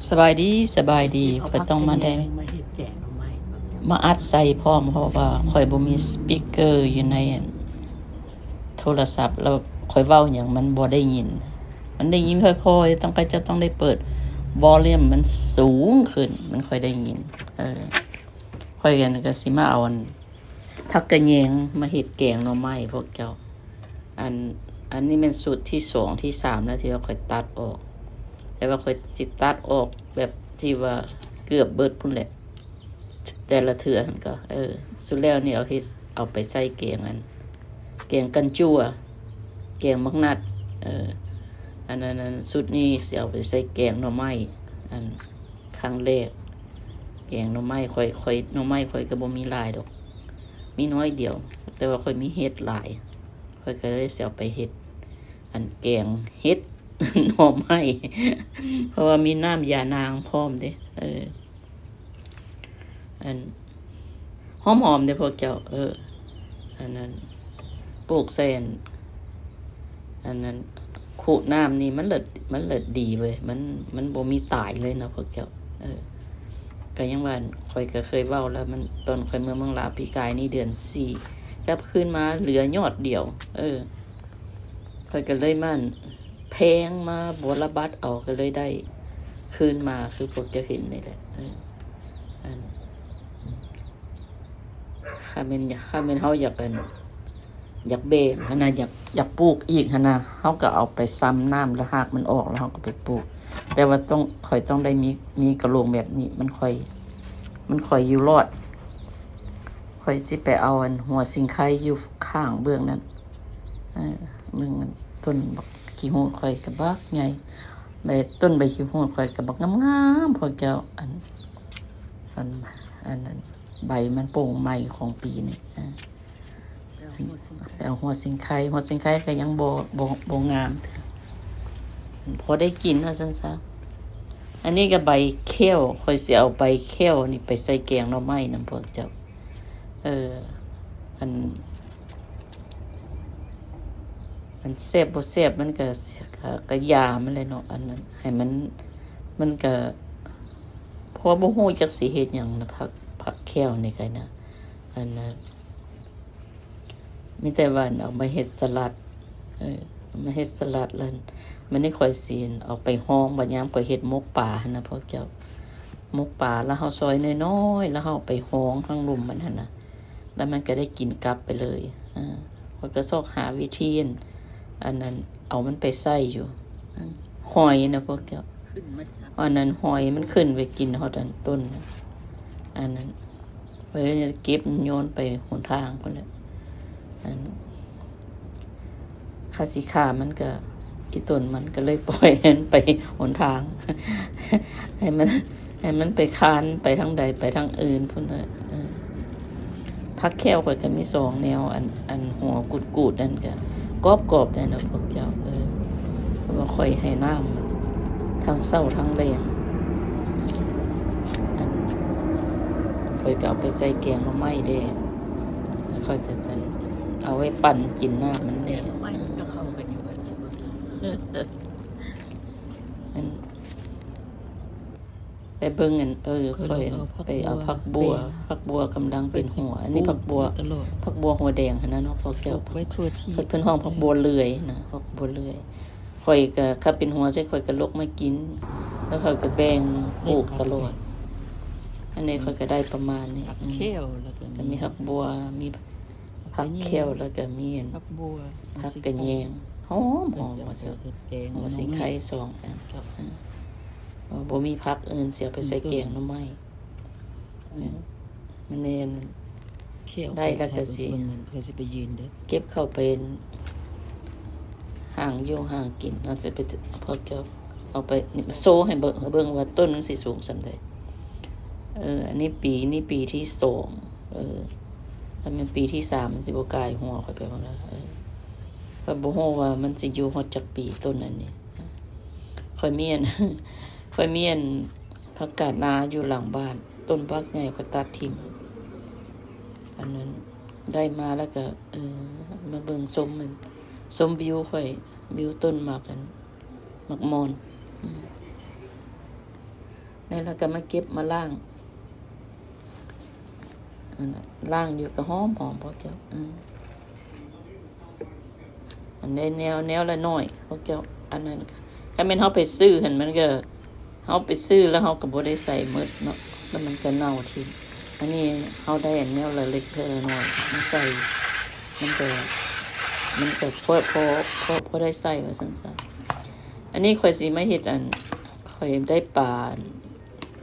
ສະບາຍດີ ສະບາຍດີ. ຂ້ອຍຕ້ອງມາໄດ້ ມາອັດໃສ່ພ້ອມ ເພາະວ່າຂ້ອຍບໍ່ມີສະປີກເກີຢູ່ໃນອັນໂທລະສັບ ແລ້ວຂ້ອຍເວົ້າຫຍັງມັນບໍ່ໄດ້ຍິນ. ມັນໄດ້ຍິນຄ່ອຍໆ ຕ້ອງ ເຂົາເຈົ້າຕ້ອງໄດ້ເປີດວໍລິມມັນສູງຂຶ້ນ ມັນຄ່ອຍໄດ້ຍິນ. ເອີ ຂ້ອຍກໍຊິມາເອົາອັນ ຜັກກະແຍງມາເຮັດແກງໜໍ່ໄມ້ພວກເຈົ້າ. ອັນ ອັນນີ້ແມ່ນຊຸດທີສອງ ທີສາມແລ້ວທີ່ວ່າຂ້ອຍຕັດອອກ ແຕ່ວ່າຂ້ອຍຊິຕັດອອກແບບທີ່ວ່າເກືອບເບິດພຸ້ນແຫຼະ ແຕ່ລະເທື່ອຫັ້ນກໍ ເອີ ສຸດແລ້ວນີ້ເອົາເຮັດ ເອົາໄປໃສ່ແກງອັນ ແກງກັນຈົວ ແກງໝາກນັດ. ເອີ ອັນນັ້ນ ອັນຊຸດນີ້ຊິເອົາໄປໃສ່ແກງໜໍ່ໄມ້ ອັນ ຄັ້ງແລກ ແກງໜໍ່ໄມ້. ຂ້ອຍ ຂ້ອຍ ໜໍ່ໄມ້ຂ້ອຍກໍບໍ່ມີຫຼາຍດອກ ມີໜ້ອຍດຽວ ແຕ່ວ່າຂ້ອຍມີເຫັດຫຼາຍ ຂ້ອຍກໍເລີຍຊິເອົາໄປເຮັດ ອັນ ແກງເຫັດໜໍ່ໄມ້ ເພາະວ່າມີນ້ຳຢານາງພ້ອມເດ້. ເອີ ອັນ ຫອມໆເດ້ພວກເຈົ້າ. ເອີ ອັນນັ້ນ ປູກໃສ່ອັນ ອັນນັ້ນ ຄຸນ້ຳນີ້ມັນເລີດ ມັນເລີດດີເວີຍ ມັນ ມັນບໍ່ມີຕາຍເລີຍນະພວກເຈົ້າ. ເອີ ກໍຍັງວ່າ ຂ້ອຍກໍເຄີຍເວົ້າແລ້ວ ມັນ ຕອນຂ້ອຍເມືອເມືອງລາວປີກາຍນີ້ ເດືອນສີ່ ກັບຄືນມາເຫຼືອຍອດດຽວ. ເອີ ຂ້ອຍກໍເລີຍມາ ແພງມາບົວລະບັດເອົາ ກໍເລີຍໄດ້ຄືນມາ ຄືພວກເຈົ້າເຫັນນີ້ແຫຼະ. ເອີ ອັນ ຄັນແມ່ນ ຄັນແມ່ນເຮົາຢາກ ອັນ ຢາກແບ່ງຫັ້ນນະ ຢາກ ຢາກປູກອີກຫັ້ນນະ ເຮົາກໍເອົາໄປຊຳນ້ຳ ແລ້ວຮາກມັນອອກ ແລ້ວເຮົາກໍໄປປູກ. ແຕ່ວ່າຕ້ອງ ຂ້ອຍຕ້ອງໄດ້ມີ ມີກະໂຫຼງແບບນີ້ ມັນຄ່ອຍ ມັນຄ່ອຍຢູ່ລອດ. ຂ້ອຍຊິໄປເອົາອັນຫົວສິງໄຄຢູ່ຂ້າງເບື້ອງນັ້ນ. ເອີ ເບິ່ງຕົ້ນບັກຂີ້ຫູດຂ້ອຍກໍບັກໃຫຍ່ ໃບ ຕົ້ນໃບຂີ້ຫູດຂ້ອຍກໍບັກງາມໆ ພວກເຈົ້າ. ອັນ ອັນ ອັນນັ້ນ ໃບມັນໂປ່ງໃໝ່ຂອງປີນີ້. ເອີ ແລ້ວຫົວສິງໄຄ ຫົວສິງໄຄກໍຍັງບໍ່ ບໍ່ ບໍ່ງາມເທື່ອ ພໍໄດ້ກິນວ່າຊັ້ນຊະ. ອັນນີ້ກໍໃບແຂ້ວ ຂ້ອຍຊິເອົາໃບແຂ້ວນີ້ໄປໃສ່ແກງໜໍ່ໄມ້ນຳພວກເຈົ້າ. ເອີ ອັນ ອັນແຊບບໍ່ແຊບມັນກໍ ກໍ ກໍຢ່າມັນແຫຼະເນາະ. ອັນນັ້ນໃຫ້ມັນ ມັນກໍ ເພາະວ່າບໍ່ຮູ້ຈັກຊິເຮັດຫຍັງນະ ຜັກ ຜັກແຂ້ວນີ້ກໍນະ ອັນນັ້ນ ມີແຕ່ວ່າເອົາມາເຮັດສະຫຼັດ. ເອີ ເອົາມາເຮັດສະຫຼັດ ແລ້ວບາດນີ້ຂ້ອຍຊິເອົາໄປຮອງ ບາດຍາມຂ້ອຍເຮັດໝົກປາຫັ້ນນະພວກເຈົ້າ. ໝົກປາ ແລ້ວເຮົາຊອຍນ້ອຍໆ ແລ້ວເຮົາເອົາໄປຮອງທາງລຸ່ມມັນຫັ້ນນະ ແລ້ວມັນກໍໄດ້ກິນກັບໄປເລີຍ. ເອີ ຂ້ອຍກໍຊອກຫາວິທີ ອັນ ອັນນັ້ນ ເອົາມັນໄປໃສ່ຢູ່. ຫອຍນະພວກເຈົ້າ ອັນນັ້ນ ຫອຍມັນຂຶ້ນໄປກິນຮອດອັນຕົ້ນ ອັນນັ້ນ ເອີ ເກັບໂຍນໄປຫົນທາງພຸ້ນແຫຼະ. ອັນ ຂ້າຊິຂ້າມັນກໍ ອີ່ຕົນມັນກໍເລີຍປ່ອຍໃຫ້ມັນໄປຫົນທາງ ໃຫ້ມັນ ໃຫ້ມັນໄປຄານໄປທາງໃດ ໄປທາງອື່ນພຸ້ນແຫຼະ. ເອີ ຜັກແຂ້ວຂ້ອຍກໍມີສອງແນວ ອັນ ອັນຫົວກູດໆນັ້ນກໍກອບໆໄດ້ນະພວກເຈົ້າ. ເອີ ເພາະວ່າຂ້ອຍໃຫ້ນ້ຳທັງເຊົ້າທັງແລງ. ອັນ ຂ້ອຍກໍເອົາໄປໃສ່ແກງໜໍ່ໄມ້ແດ່ ແລ້ວຂ້ອຍກໍຈະເອົາໄວ້ປັ່ນກິນນ້ຳມັນແດ່. ໜໍ່ໄມ້ມັນກໍເຂົ້າກັນຢູ່ ອັນ ໄປເບິ່ງອັນ ເອີ ຂ້ອຍໄປເອົາຜັກບົວ ຜັກບົວກຳລັງເປັນຫົວ. ອັນນີ້ຜັກບົວ ຜັກບົວຫົວແດງຫັ້ນນະເນາະພວກເຈົ້າ. ເພິ່ນຮ້ອງຜັກບົວເລື່ອຍນະ ຜັກບົວເລື່ອຍ. ຂ້ອຍກໍ ຄັນເປັນຫົວໃສ່ຂ້ອຍກໍຫຼົກມາກິນ ແລ້ວຂ້ອຍກໍແບ່ງປູກຕະຫຼອດ. ອັນນີ້ຂ້ອຍກໍໄດ້ປະມານນີ້. ອືມ ກໍມີຜັກບົວ ມີຜັກແຂ້ວ ແລ້ວກໍມີອັນ ຜັກບົວ ຜັກກະແຍງ ຫອມໆ ວ່າຊັ້ນ. ຫົວສິງໄຄສອງອັນ ເອີ ບໍ່ມີຜັກອື່ນ ຊິເອົາໄປໃສ່ແກງໜໍ່ໄມ້. ເອີ ມັນແນ່ນ ໄດ້ແລ້ວກໍຊິ ຂ້ອຍຊິໄປຢືນເດີ ເກັບເຂົ້າໄປຫາຢູ່ຫາກິນ. ອາດຈະໄປ ພວກເຈົ້າເອົາໄປໂຊໃຫ້ເບິ່ງ ເບິ່ງວ່າຕົ້ນມັນຊິສູງສ່ຳໃດ. ເອີ ອັນນີ້ປີ ນີ້ປີທີສອງ. ເອີ ຖ້າແມ່ນປີທີສາມມັນຊິບໍ່ກາຍຫົວຂ້ອຍໄປໝົດແລ້ວ. ເອີ ຂ້ອຍບໍ່ຮູ້ວ່າມັນຊິຢູ່ຮອດຈັກປີຕົ້ນອັນນີ້. ຂ້ອຍມີອັນ ຂ້ອຍມີອັນ ຜັກກາດນາຢູ່ຫຼັງບ້ານ ຕົ້ນບັກໃຫຍ່ ຂ້ອຍຕັດຖິ້ມ. ອັນນັ້ນໄດ້ມາແລ້ວກໍ ເອີ ມາເບິ່ງຊົມ ຊົມວິວຂ້ອຍ ວິວຕົ້ນໝາກອັນ ໝາກມ່ອນ. ອືມ ແລ້ວກໍມາເກັບມາລ້າງ ອັນນັ້ນ ລ້າງຢູ່ກໍຫອມໆ ພວກເຈົ້າ. ເອີ ອັນໃດແນວ ແນວລະໜ້ອຍ ພວກເຈົ້າ. ອັນນັ້ນ ຄັນແມ່ນເຮົາໄປຊື້ຫັ້ນ ມັນກໍ ເຮົາໄປຊື້ແລ້ວເຮົາກໍບໍ່ໄດ້ໃສ່ໝົດເນາະ ແລ້ວມັນກໍເນົ່າຖິ້ມ. ອັນນີ້ເຮົາໄດ້ອັນແນວລະເລັກເທື່ອລະໜ້ອຍມາໃສ່ ມັນກໍ ມັນກໍພໍ ພໍ ພໍ ພໍໄດ້ໃຊ້ວ່າຊັ້ນຊະ. ອັນນີ້ຂ້ອຍຊິມາເຮັດ ອັນ ຂ້ອຍໄດ້ປາ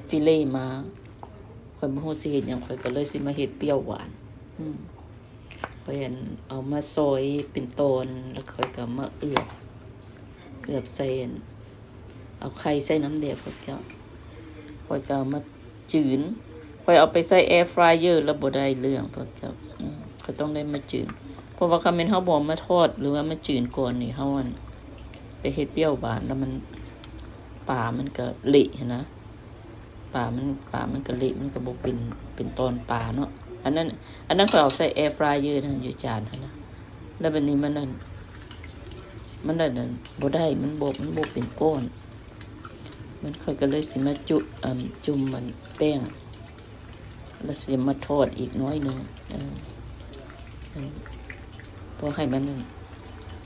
ຟິເລມາ ຂ້ອຍບໍ່ຮູ້ຊິເຮັດຫຍັງ ຂ້ອຍກໍເລີຍຊິມາເຮັດປ່ຽວຫວານ. ອືມ ຂ້ອຍ ອັນ ເອົາມາຊອຍເປັນຕອນ ແລ້ວຂ້ອຍກໍມາເອືອບ ເອືອບໃສ່ ອັນ ເອົາໄຂ່ໃສ່ນຳແດ່ພວກເຈົ້າ. ຂ້ອຍກໍເອົາມາຈືນ ຂ້ອຍເອົາໄປໃສ່ແອຟຣາຍເຢີແລ້ວບໍ່ໄດ້ເລື່ອງພວກເຈົ້າ. ອືມ ກໍຕ້ອງໄດ້ມາຈືນ ເພາະວ່າຄັນແມ່ນເຮົາບໍ່ເອົາມາທອດ ຫຼືວ່າມາຈືນກ່ອນນີ້ ເຮົາ ອັນ ໄປເຮັດປ່ຽວຫວານແລ້ວມັນ ປາມັນກໍເລະຫັ້ນນະ. ປາມັນ ປາມັນກະເລະ ມັນກະບໍ່ເປັນ ເປັນຕອນປາເນາະ. ອັນນັ້ນ ອັນນັ້ນຂ້ອຍເອົາໃສ່ແອຟຣາຍເຢີຫັ້ນ ຢູ່ຈານຫັ້ນນະ. ແລ້ວບາດນີ້ມັນ ອັນ ມັນ ອັນ ອັນ ບໍ່ໄດ້ ມັນບໍ່ ມັນບໍ່ເປັນກ້ອນ. ມັນ ຂ້ອຍກະເລີຍຊິມາຈຸ ອັນ ຈຸ່ມ ອັນ ແປ້ງ ແລ້ວຊິມາທອດອີກໜ້ອຍໜຶ່ງ ເອີ ເອີ ເພື່ອໃຫ້ມັນ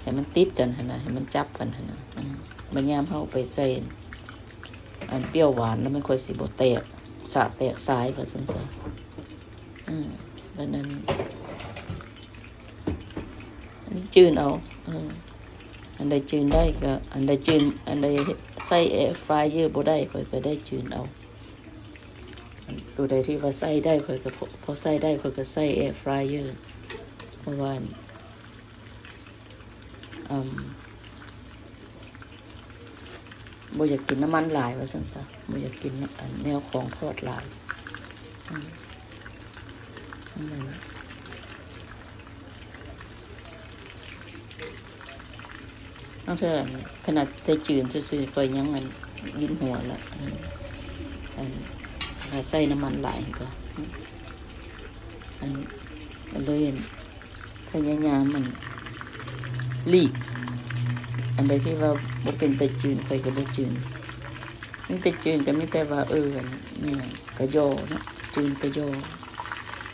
ໃຫ້ມັນຕິດກັນຫັ້ນນະ ໃຫ້ມັນຈັບກັນຫັ້ນນະ. ເອີ ບັດຍາມເຮົາໄປໃສ່ ອັນປ່ຽວຫວານແລ້ວມັນຄ່ອຍຊິບໍ່ແຕກສະແຕກສາຍວ່າຊັ້ນຊະ. ເອີ ແບບນັ້ນ ອັນນີ້ຈືນເອົາ ເອີ ອັນໃດຈືນໄດ້ກໍ ອັນໃດຈືນ ອັນໃດໃສ່ແອຟຣາຍເຢີບໍ່ໄດ້ ຂ້ອຍກໍໄດ້ຈືນເອົາ. ອັນໂຕໃດທີ່ວ່າໃສ່ໄດ້ ຂ້ອຍກໍພໍ ພໍໃສ່ໄດ້ ຂ້ອຍກໍໃສ່ແອຟຣາຍເຢີ ເພາະວ່າ ອືມ ບໍ່ຢາກກິນນ້ຳມັນຫຼາຍວ່າຊັ້ນຊະ ບໍ່ຢາກກິນ ອັນ ແນວຂອງທອດຫຼາຍ. ອືມ ນັ້ນແຫຼະ ບາງເທື່ອ ອັນ ຂະໜາດແຕ່ຈືນຊື່ໆ ຂ້ອຍຍັງ ອັນ ວິນຫົວລະ ອັນ ອັນ ຖ້າໃສ່ນ້ຳມັນຫຼາຍກໍ ອັນ ກໍເລີຍ ພະຍາຍາມ ອັນ ຫຼີກ ອັນໃດທີ່ວ່າບໍ່ເປັນຕາຈືນ ຂ້ອຍກໍບໍ່ຈືນ. ມີແຕ່ຈືນກໍມີແຕ່ວ່າ ເອີ ອັນ ອີຫຍັງ ກະຍໍເນາະ ຈືນກະຍໍ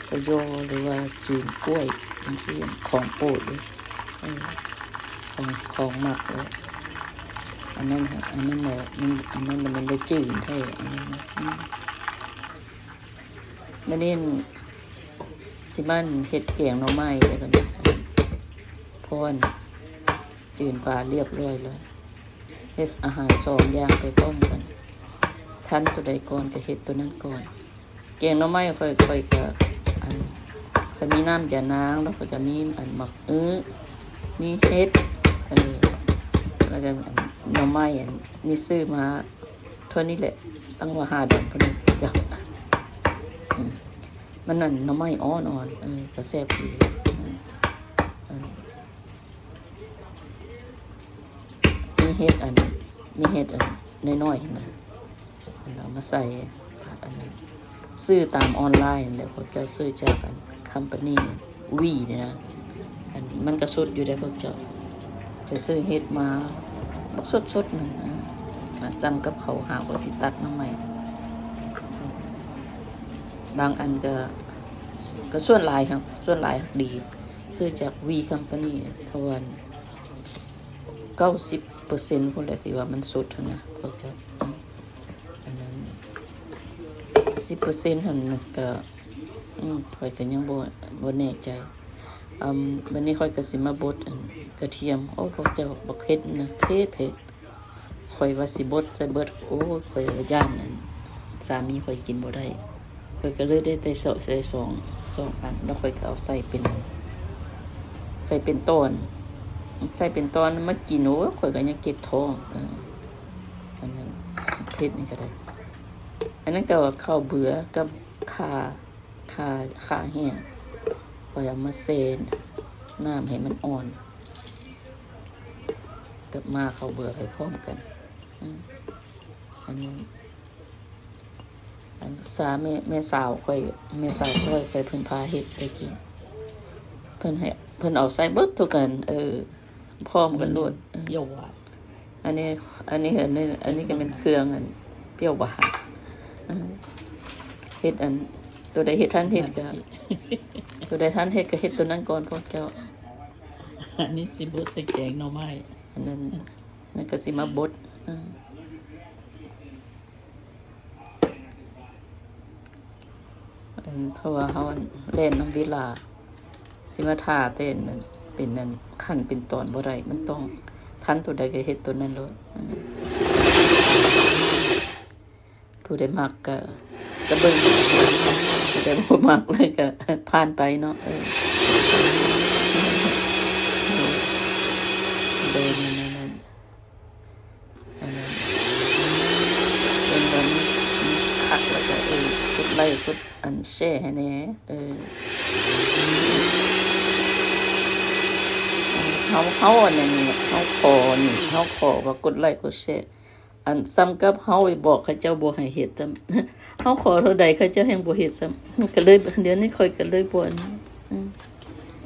ກະຍໍ ຫຼືວ່າຈືນກ້ວຍຈັ່ງຊີ້ ຂອງໂປດເດ້ ເອີ ຂອງ ຂອງມັກເລີຍ. ອັນນັ້ນ ອັນນັ້ນແຫຼະ ມັນ ອັນນັ້ນແຫຼະມັນໄດ້ຈືນແທ້ ອັນນັ້ນນະ. ອືມ ມື້ນີ້ຊິມາເຮັດແກງໜໍ່ໄມ້ເດ້ບັດນີ້ ເພາະວ່າຈືນປາລຽບຮ້ອຍແລ້ວ ເຮັດອາຫານສອງຢ່າງໄປພ້ອມກັນ ຄັນໂຕໃດກ່ອນກໍເຮັດໂຕນັ້ນກ່ອນ. ແກງໜໍ່ໄມ້ຂ້ອຍ ຂ້ອຍກໍ ອັນ ຂ້ອຍມີນ້ຳຢານາງ ແລ້ວຂ້ອຍກໍມີ ອັນ ໝາກອຶ ມີເຫັດ ເອີ ແລ້ວກໍ ອັນ ໜໍ່ໄມ້ ອັນ ນີ້ຊື້ມາ ເທົ່ານີ້ແຫຼະ ຕັ້ງວ່າຫ້າດອນພຸ້ນນະ ເຈົ້າ. ອືມ ມັນ ອັນ ໜໍ່ໄມ້ອ່ອນໆ ເອີ ກໍແຊບດີ. ອືມ ອັນ ມີເຫັດ ອັນ ມີເຫັດ ອັນ ນ້ອຍໆ ຫັ້ນນະ ອັນ ເອົາມາໃສ່ ອັນ ຊື້ຕາມອອນລາຍຫັ້ນແຫຼະ ພວກເຈົ້າ ຊື້ຈາກ ອັນ ຄຳປານີ ວີນີ້ນະ ອັນ ມັນກະສົດຢູ່ເດ້ພວກເຈົ້າ. ໄປຊື້ເຫັດມາບັກສົດໆ ນັ້ນນະ ມາສັ່ງກັບເຂົາ ຫາວ່າຊິຕັດມາໃໝ່. ບາງອັນກະ ກະສ່ວນຫຼາຍ ສ່ວນຫຼາຍດີ ຊື້ຈາກວີຄຳປານີ ເພາະວ່າເກົ້າສິບເປີເຊັນພຸ້ນແຫຼະ ທີ່ວ່າມັນສົດຫັ້ນນະ ພວກເຈົ້າ. ອັນນັ້ນ ສິບເປີເຊັນຫັ້ນກະ ອືມ ຂ້ອຍກໍຍັງບໍ່ ບໍ່ແນ່ໃຈ. ອືມ ບັດນີ້ຂ້ອຍກໍຊິມາບົດ ອັນ ກະທຽມ. ໂອ້ ພວກເຈົ້າ ບັກເຜັດນະ ເຜັດ ເຜັດ. ຂ້ອຍວ່າຊິບົດໃສ່ເບິດ ໂອ້ຍ ຂ້ອຍຢ້ານ ອັນ ສາມີຂ້ອຍກິນບໍ່ໄດ້ ຂ້ອຍກໍເລີຍໄດ້ແຕ່ເຊາະໃສ່ສອງ ສອງອັນ ແລ້ວຂ້ອຍກໍເອົາໃສ່ເປັນ ໃສ່ເປັນຕອນ ໃສ່ເປັນຕອນມາກິນ. ໂອ້ຍ ຂ້ອຍກໍຍັງເຈັບທ້ອງ. ເອີ ອັນນັ້ນ ເຜັດນີ້ກໍໄດ້. ອັນນັ້ນກໍເຂົ້າເບືອກັບຂ່າ ຂ່າ ຂ່າແຫ້ງ ຂ້ອຍເອົາມາແຊ່ນ້ຳໃຫ້ມັນອ່ອນ ກັບໝ່າເຂົ້າເບືອໄປພ້ອມກັນ. ອືມ ອັນນັ້ນ ອັນສາ ແມ່ ແມ່ສາວຂ້ອຍ ແມ່ສາວຊ່ອຍຂ້ອຍເພິ່ນພາເຮັດແຕ່ກີ້ ເພິ່ນໃຫ້ ເພິ່ນເອົາໃສ່ເບິດທຸກອັນ ເອີ ພ້ອມກັນໂລດ. ເອີ ປ່ຽວຫວານ ອັນນີ້ ອັນນີ້ ອັນນີ້ ອັນນີ້ກໍແມ່ນເຄື່ອງ ອັນ ປ່ຽວຫວານ. ເຮັດອັນ ໂຕໃດເຮັດທັນເຮັດກໍ ໂຕໃດທັນເຮັດກໍເຮັດໂຕນັ້ນກ່ອນພວກເຈົ້າ. ອັນນີ້ຊິບົດໃສ່ແກງໜໍ່ໄມ້ ອັນນັ້ນ ນັ້ນກໍຊິມາບົດ ເອີ ອັນ ເພາະວ່າເຮົາ ອັນ ແລ່ນນຳເວລາ ຊິມາຖ້າແຕ່ອັນນັ້ນ ເປັນອັນຂັ້ນເປັນຕອນບໍ່ໄດ້ ມັນຕ້ອງທັນໂຕໃດກໍເຮັດໂຕນັ້ນໂລດ ເອີ ຜູ້ໃດມັກກໍ ກໍເບິ່ງ ຜູ້ໃດບໍ່ມັກເລີຍກໍຜ່ານໄປເນາະ ເອີ ເອີ ເບິ່ງນັ້ນ ອັນນັ້ນ ເບິ່ງວ່າມັນ ມັນຄັກແລ້ວກໍ ເອີ ກົດໄລກົດອັນແຊໃຫ້ແດ່ ເອີ ເຮົາ ເຮົາອັນນັ້ນ ເຮົາຂໍນີ້ ເຮົາຂໍວ່າກົດໄລກົດແຊ ອັນສ່ຳກັບເຮົາໄປບອກເຂົາເຈົ້າບໍ່ໃຫ້ເຮັດຊ້ຳ ເຮົາຂໍເທົ່າໃດເຂົາເຈົ້າແຮ່ງບໍ່ເຮັດຊ້ຳ ກໍເລີຍ ດຽວນີ້ຂ້ອຍກໍເລີຍບໍ່ອັນ ອືມ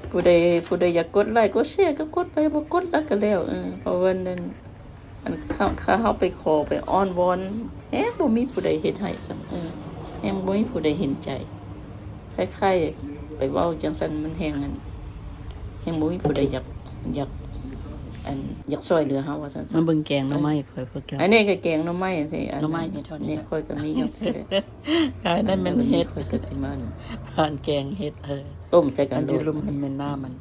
ຜູ້ໃດ ຜູ້ໃດຢາກກົດໄລກົດແຊກໍກົດໄປ ບໍ່ກົດລະກໍແລ້ວ ເອີ ເພາະວ່ານັ້ນ ອັນ ຖ້າ ຖ້າເຮົາໄປຂໍໄປອ້ອນວອນ ແຮງບໍ່ມີຜູ້ໃດເຮັດໃຫ້ຊ້ຳ ເອີ ແຮງບໍ່ມີຜູ້ໃດເຫັນໃຈ ຄ້າຍໆ ໄປເວົ້າຈັ່ງຊັ້ນ ມັນແຮງອັນ ແຮງບໍ່ມີຜູ້ໃດຢາກ ຢາກ ອັນ ຢາກຊ່ວຍເຫຼືອເຮົາວ່າຊັ້ນຊະ ມາເບິ່ງແກງໜໍ່ໄມ້ຂ້ອຍພວກເຈົ້າ ອັນນີ້ກໍແກງໜໍ່ໄໝ ອັນນີ້ ອັນ ໜໍ່ໄມ້ມີເທົ່ານີ້ ນີ້ຂ້ອຍກໍມີຈັ່ງຊີ້ແຫຼະ ກາຍນັ້ນແມ່ນເຫັດ ຂ້ອຍກໍຊິມາ ອັນແກງເຫັດ ເອີ ຕົ້ມໃສ່ກັນ ອັນຢູ່ລຸ່ມຫັ້ນແມ່ນນ້ຳມັນ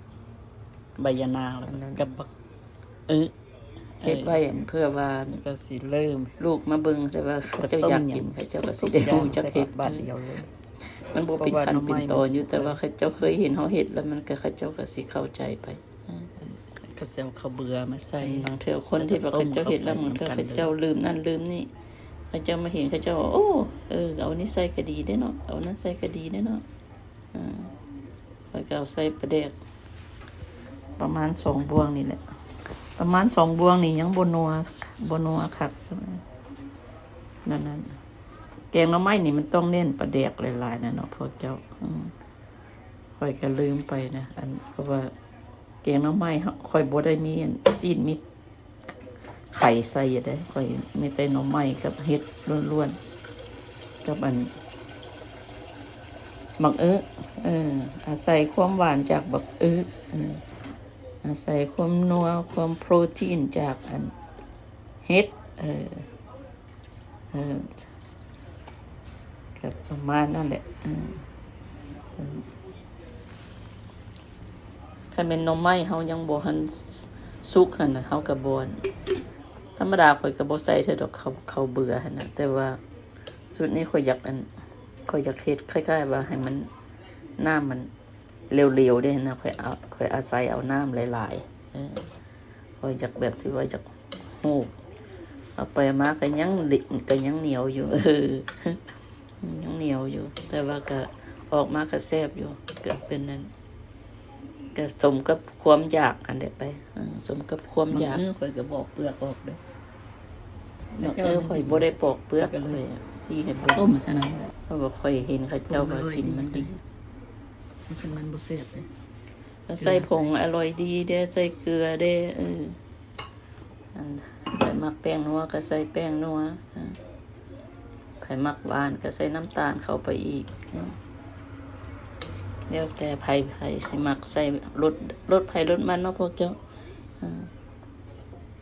ໃບຍານາງ ແລ້ວກັບບັກ ເອີ ເຮັດໄວ້ ເອີ ອັນເພື່ອວ່າ ກໍຊິເລີ່ມ ລູກມາເບິ່ງ ແຕ່ວ່າເຂົາເຈົ້າຢາກກິນ ເຂົາເຈົ້າກໍຊິໄດ້ຮູ້ຈັກເຮັດ ບາດດຽວເລີຍ ມັນບໍ່ເປັນຂັ້ນເປັນຕອນຢູ່ ແຕ່ວ່າເຂົາເຈົ້າເຄີຍເຫັນເຮົາເຮັດ ແລ້ວມັນກໍ ເຂົາເຈົ້າກໍຊິເຂົ້າໃຈໄປ ເອີ ກໍຊິເອົາເຂົ້າເບືອມາໃສ່ ບາງເທື່ອຄົນທີ່ວ່າເຂົາເຈົ້າເຮັດແລ້ວ ບາງເທື່ອເຂົາເຈົ້າລືມນັ້ນລືມນີ້ ເຂົາເຈົ້າມາເຫັນ ເຂົາເຈົ້າວ່າ ໂອ້ ເອີ ເອົານີ້ໃສ່ກໍດີເດ້ເນາະ ເອົານັ້ນໃສ່ກໍດີເດ້ເນາະ ເອີ ແລ້ວກໍເອົາໃສ່ປາແດກ ປະມານສອງບ່ວງນີ້ແຫຼະ ປະມານສອງບ່ວງນີ້ຍັງບໍ່ນົວ ບໍ່ນົວຄັກສ່ຳນັ້ນ ແກງໜໍ່ໄມ້ນີ້ມັນຕ້ອງເນັ້ນປາແດກຫຼາຍໆນະເນາະພວກເຈົ້າ ອືມ ຂ້ອຍກໍລືມໄປນະ ອັນ ເພາະວ່າແກງໜໍ່ໄມ້ ຂ້ອຍບໍ່ໄດ້ມີອັນ ຊີ້ນມີ ໄຂ່ໃສ່ຢູ່ເດ້ ຂ້ອຍມີແຕ່ໜໍ່ໄມ້ກັບເຫັດລ້ວນໆ ກັບອັນ ບັກອຶ ເອີ ອາໄສຄວາມຫວານຈາກບັກອຶ ເອີ ອາໄສຄວາມນົວ ຄວາມໂປຣຕີນຈາກອັນເຫັດ ເອີ ເອີ ກໍປະມານນັ້ນແຫຼະ ເອີ ເອີ ຄັນແມ່ນໜໍ່ໄມ້ເຮົາຍັງບໍ່ທັນສຸກຫັ້ນນະ ເຮົາກໍບໍ່ ທຳມະດາຂ້ອຍກໍບໍ່ໃສ່ເທື່ອດອກ ເຂົ້າ ເຂົ້າເບືອຫັ້ນນະ ແຕ່ວ່າຊຸດນີ້ຂ້ອຍຢາກ ອັນ ຂ້ອຍຢາກເຮັດຄ້າຍໆວ່າໃຫ້ມັນ ນ້ຳມັນ ເຫຼວໆເດ້ນະ ຂ້ອຍເອົາ ຂ້ອຍອາໄສເອົານ້ຳຫຼາຍໆ ເອີ ຂ້ອຍຢາກແບບທີ່ວ່າຢາກຮູບ ເອົາໄປເອົາມາກໍຍັງ ກໍຍັງໜຽວຢູ່ ເອີ ຍັງໜຽວຢູ່ ແຕ່ວ່າກໍອອກມາກໍແຊບຢູ່ ກໍເປັນນັ້ນ ກໍສົມກັບຄວາມຢາກຫັ້ນແຫຼະໄປ ເອີ ສົມກັບຄວາມຢາກ ບາງມື້ຂ້ອຍກໍປອກເປືອກອອກເດ້ ບາງມື້ຂ້ອຍບໍ່ໄດ້ປອກເປືອກ ຂ້ອຍຊີ້ໃຫ້ເບິ່ງ ຕົ້ມຊັ້ນນະ ເພາະວ່າຂ້ອຍເຫັນເຂົາເຈົ້າວ່າກິນມັນດີ ມັນບໍ່ແຊບເດ້ ໃສ່ຜົງອະລ່ອຍດີເດ້ ໃສ່ເກືອເດ້ ເອີ ອັນ ໃຜມັກແປ້ງນົວກໍໃສ່ແປ້ງນົວ ເອີ ໃຜມັກຫວານກໍໃສ່ນ້ຳຕານເຂົ້າໄປອີກ ເອີ ແລ້ວແຕ່ໃຜ ໃຜຊິມັກໃສ່ ລົດ ລົດໃຜລົດມັນເນາະພວກເຈົ້າ ເອີ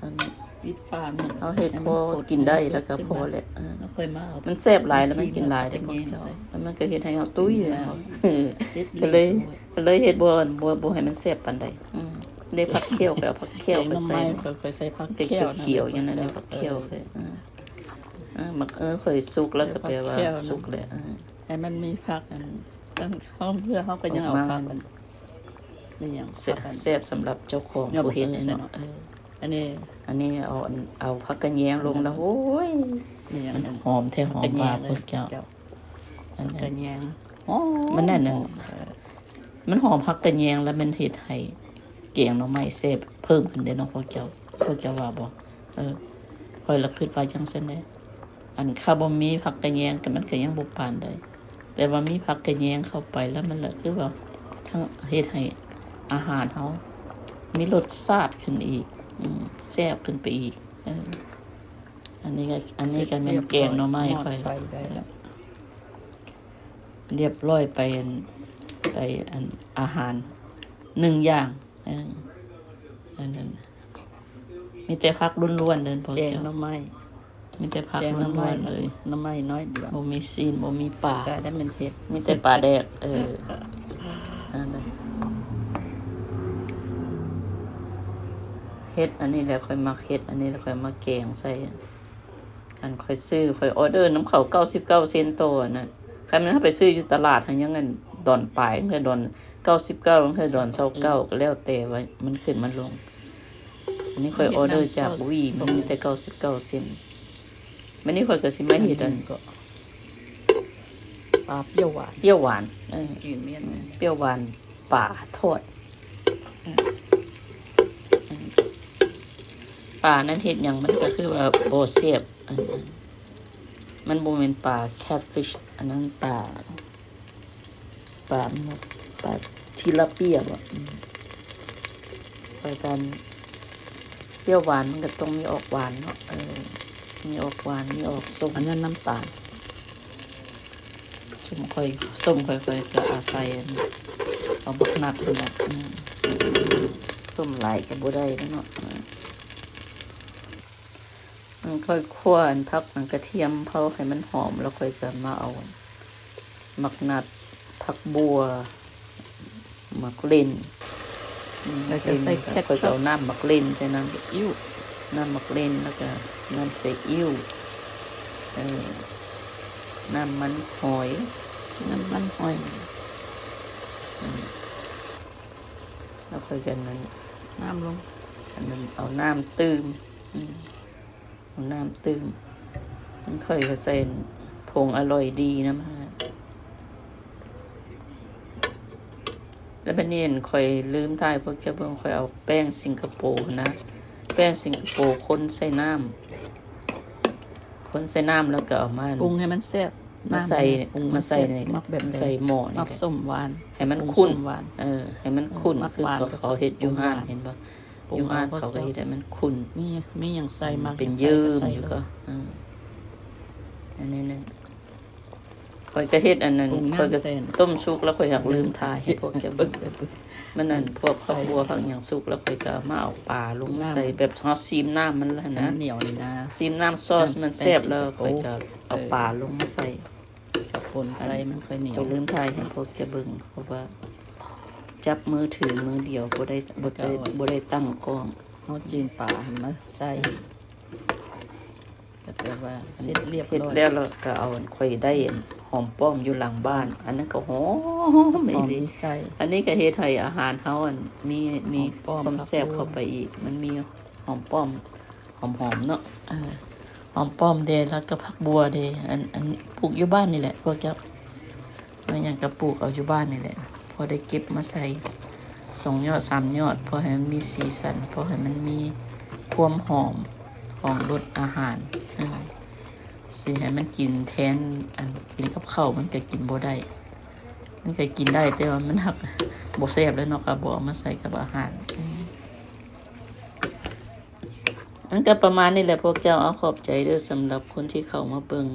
ອັນ ປິດຝາມັນ ເຮົາເຮັດພໍກິນໄດ້ແລ້ວກໍພໍແຫຼະ ເອີ ມັນແຊບຫຼາຍແລ້ວມັນກິນຫຼາຍເດ້ພວກເຈົ້າ ແລ້ວມັນກໍເຮັດໃຫ້ເຮົາຕຸ້ຍເນາະ ກໍເລີຍ ກໍເລີຍເຮັດບໍ່ ບໍ່ ບໍ່ໃຫ້ມັນແຊບປານໃດ ອືມ ໄດ້ຜັກແຂ້ວ ໄປເອົາຜັກແຂ້ວໄປໃສ່ ແກງໜໍ່ໄມ້ ຂ້ອຍໃສ່ຜັກແຂ້ວ ຂຽວໆ ນະ ຢູ່ນັ້ນ ໃນຜັກແຂ້ວ ເອີ ເອີ ໝາກ ເອີ ຂ້ອຍສຸກແລ້ວກໍແປວ່າສຸກແລ້ວ ເອີ ໃຫ້ມັນມີຜັກ ອັນ ເຮົາ ເຮົາກໍຍັງເອົາຜັກ ແຊບ ແຊບສຳລັບເຈົ້າຂອງຜູ້ເຮັດເນາະ ເອີ ອັນນີ້ ອັນນີ້ເອົາ ເອົາຜັກກະແຍງລົງແລ້ວ ໂອ້ຍ ມັນຫອມແທ້ຫອມວ່າພວກເຈົ້າ ເຈົ້າ ອັນນັ້ນ ມັນນັ້ນ ມັນຫອມຜັກກະແຍງ ແລ້ວມັນເຮັດໃຫ້ແກງໜໍ່ໄມ້ແຊບເພີ່ມຂຶ້ນເດ້ເນາະພວກເຈົ້າ ພວກເຈົ້າວ່າບໍ່? ເອີ ຂ້ອຍລະຄິດວ່າຈັ່ງຊັ້ນເດ້ ອັນ ຖ້າບໍ່ມີຜັກກະແຍງກໍ ມັນກໍຍັງບໍ່ປານໃດ ແຕ່ວ່າມີຜັກກະແຍງເຂົ້າໄປແລ້ວ ມັນລະຄືວ່າທັງເຮັດໃຫ້ອາຫານເຮົາມີລົດຊາດຂຶ້ນອີກ ອືມ ແຊບຂຶ້ນໄປອີກ ເອີ ອັນນີ້ກໍ ອັນນີ້ກໍແມ່ນແກງໜໍ່ໄມ້ຂ້ອຍ ໄຟໄດ້ແລ້ວ ຮຽບຮ້ອຍໄປອັນ ໄປອັນ ອາຫານໜຶ່ງຢ່າງ. ເອີ ອັນນັ້ນ ມີແຕ່ຜັກລ້ວນໆເດີ ພວກເຈົ້າ. ແກງໜໍ່ໄມ້ ມີແຕ່ຜັກລ້ວນໆເລີຍ ແກງໜໍ່ໄມ້ໜ້ອຍດຽວ ບໍ່ມີຊີ້ນ ບໍ່ມີປາ ກະໄດ້ແມ່ນເຫັດ ມີແຕ່ປາແດກ. ເອີ ເອີ ອັນນັ້ນແຫຼະ ເຫັດອັນນີ້ແຫຼະ ຂ້ອຍມັກເຫັດອັນນີ້ແຫຼະ ຂ້ອຍມາແກງໃສ່. ອັນຂ້ອຍຊື້ ຂ້ອຍອໍເດີນຳເຂົາເກົ້າສິບເກົ້າເຊັນຕໍ່ອັນນັ້ນ. ຄັນແມ່ນເຮົາໄປຊື້ຢູ່ຕະຫຼາດຫັ້ນ ຍັງອັນດອນປາຍ ເທື່ອດອນເກົ້າສິບເກົ້າ ເທື່ອດອນຊາວເກົ້າ ກໍແລ້ວແຕ່ວ່າມັນຂຶ້ນມັນລົງ. ອັນນີ້ຂ້ອຍອໍເດີຈາກຫວີ ມັນມີແຕ່ເກົ້າສິບເກົ້າເຊັນ. ບັດນີ້ຂ້ອຍກໍຊິມາເຮັດອັນ ປາປ່ຽວຫວານ ປ່ຽວຫວານ ເອີ ຈື່ແມ່ນ ປ່ຽວຫວານ ປາທອດ. ປານັ້ນເຮັດຫຍັງມັນກໍຄືວ່າບໍ່ແຊບ ອັນ ມັນບໍ່ແມ່ນປາແຄດຟິຊ ອັນນັ້ນປາ ປາ ປາທີລາເປຍບໍ? ອືມ ປາການ ປ່ຽວຫວານມັນກໍຕ້ອງມີອອກຫວານເນາະ. ເອີ ມີອອກຫວານ ມີອອກສົ້ມ. ອັນນັ້ນນ້ຳຕານ. ສົ້ມຂ້ອຍ ສົ້ມຂ້ອຍ ຂ້ອຍກໍອາໄສອັນ ເອົາບັກນັດນີ້ແຫຼະ. ອືມ ສົ້ມຫຼາຍກໍບໍ່ໄດ້ເນາະ. ເອີ ຂ້ອຍຂົ້ວອັນຜັກ ອັນກະທຽມເຜົາໃຫ້ມັນຫອມ ແລ້ວຂ້ອຍກໍມາເອົາບັກນັດ ຜັກບົ່ວ ໝາກເລັ່ນ. ອືມ ແລ້ວກໍໃສ່ແຄັດຊັອບ ຂ້ອຍກໍເອົານ້ຳໝາກເລັ່ນໃສ່ນຳ ຊີອິ້ວ ນ້ຳໝາກເລັ່ນ ແລ້ວກໍນ້ຳຊີອິ້ວ ເອີ ນ້ຳມັນຫອຍ ນ້ຳມັນຫອຍ. ອືມ ແລ້ວຂ້ອຍກໍນັ້ນ ນ້ຳລົງ ອັນນັ້ນເອົານ້ຳຕື່ມ. ອືມ ເອົານ້ຳຕື່ມ ຂ້ອຍກໍໃສ່ຜົງອະລ່ອຍດີນຳ. ແລ້ວບັດນີ້ຂ້ອຍລືມຖ່າຍພວກເຈົ້າເບິ່ງ ຂ້ອຍເອົາແປ້ງສິງກະໂປຫັ້ນນະ ແປ້ງສິງກະໂປຄົນໃສ່ນ້ຳ ຄົນໃສ່ນ້ຳ ແລ້ວກໍເອົາມາ ປຸງໃຫ້ມັນແຊບ ມາໃສ່ ມາໃສ່ໃນ ໃສ່ໝໍ້ນີ້ ໃຫ້ມັນຂຸ້ນ. ເອີ ໃຫ້ມັນຂຸ້ນ ຄືເຂົາເຮັດຢູ່ຮ້ານ ເຫັນບໍ່? ຢູ່ຮ້ານເຂົາກໍເຮັດໃຫ້ມັນຂຸ້ນ ມີ ມີຫຍັງໃສ່ ມັກເປັນເຢີ້ມຢູ່ກໍ. ເອີ ອັນນີ້ນະ ຂ້ອຍກໍເຮັດອັນນັ້ນ ຂ້ອຍກໍຕົ້ມສຸກແລ້ວ ຂ້ອຍຫາກລືມຖ່າຍໃຫ້ພວກເຈົ້າເບິ່ງ. ມັນອັນ ພວກຜັກບົ່ວຜັກຫຍັງສຸກແລ້ວ ຂ້ອຍກໍເອົາມາ ເອົາປາລົງໃສ່ ແບບເຮົາຊີມນ້ຳມັນແລ້ວນະ ໜຽວນີ້ນະ ຊີມນ້ຳຊອສມັນແຊບແລ້ວ ຂ້ອຍກໍເອົາປາລົງມາໃສ່ ກັບປົນໃສ່ ມັນຄ່ອຍໜຽວ. ຂ້ອຍລືມຖ່າຍໃຫ້ພວກເຈົ້າເບິ່ງ ເພາະວ່າຈັບມືຖືມືດຽວ ບໍ່ໄດ້ ບໍ່ໄດ້ ບໍ່ໄດ້ຕັ້ງກ້ອງ. ເຮົາຈີ່ມປາຫັ້ນມາໃສ່ ກໍແບບວ່າເສັດລຽບຮ້ອຍ ເຮັດແລ້ວ ແລ້ວກໍເອົາ ຂ້ອຍໄດ້ຫອມປ້ອມຢູ່ຫຼັງບ້ານ ອັນນັ້ນກໍຫອມອີ່ຫຼີ. ອັນນີ້ກໍເຮັດໃຫ້ອາຫານເຮົາອັນ ມີ ມີຄວາມແຊບເຂົ້າໄປອີກ ມັນມີຫອມປ້ອມ ຫອມໆເນາະ. ເອີ ຫອມປ້ອມເດ ແລ້ວກໍຜັກບົ່ວເດ ອັນ ອັນ ປູກຢູ່ບ້ານນີ້ແຫຼະພວກເຈົ້າ ແມ່ນຫຍັງກໍປູກເອົາຢູ່ບ້ານນີ້ແຫຼະ ພໍໄດ້ເກັບມາໃສ່ສອງຍອດສາມຍອດ ພໍໃຫ້ມັນມີສີສັນ ພໍໃຫ້ມັນມີຄວາມຫອມຂອງລົດອາຫານ. ເອີ ຊິໃຫ້ມັນກິນແທນອັນ ກິນກັບເຂົ້າມັນກໍກິນບໍ່ໄດ້ ມັນກໍກິນໄດ້ ແຕ່ວ່າມັນຫາກບໍ່ແຊບແລ້ວເນາະ ກໍບໍ່ເອົາມາໃສ່ກັບອາຫານ. ເອີ ມັນກໍປະມານນີ້ແຫຼະພວກເຈົ້າ. ເອົາ ຂອບໃຈເດີ ສຳລັບຄົນທີ່ເຂົ້າມາເບິ່ງ.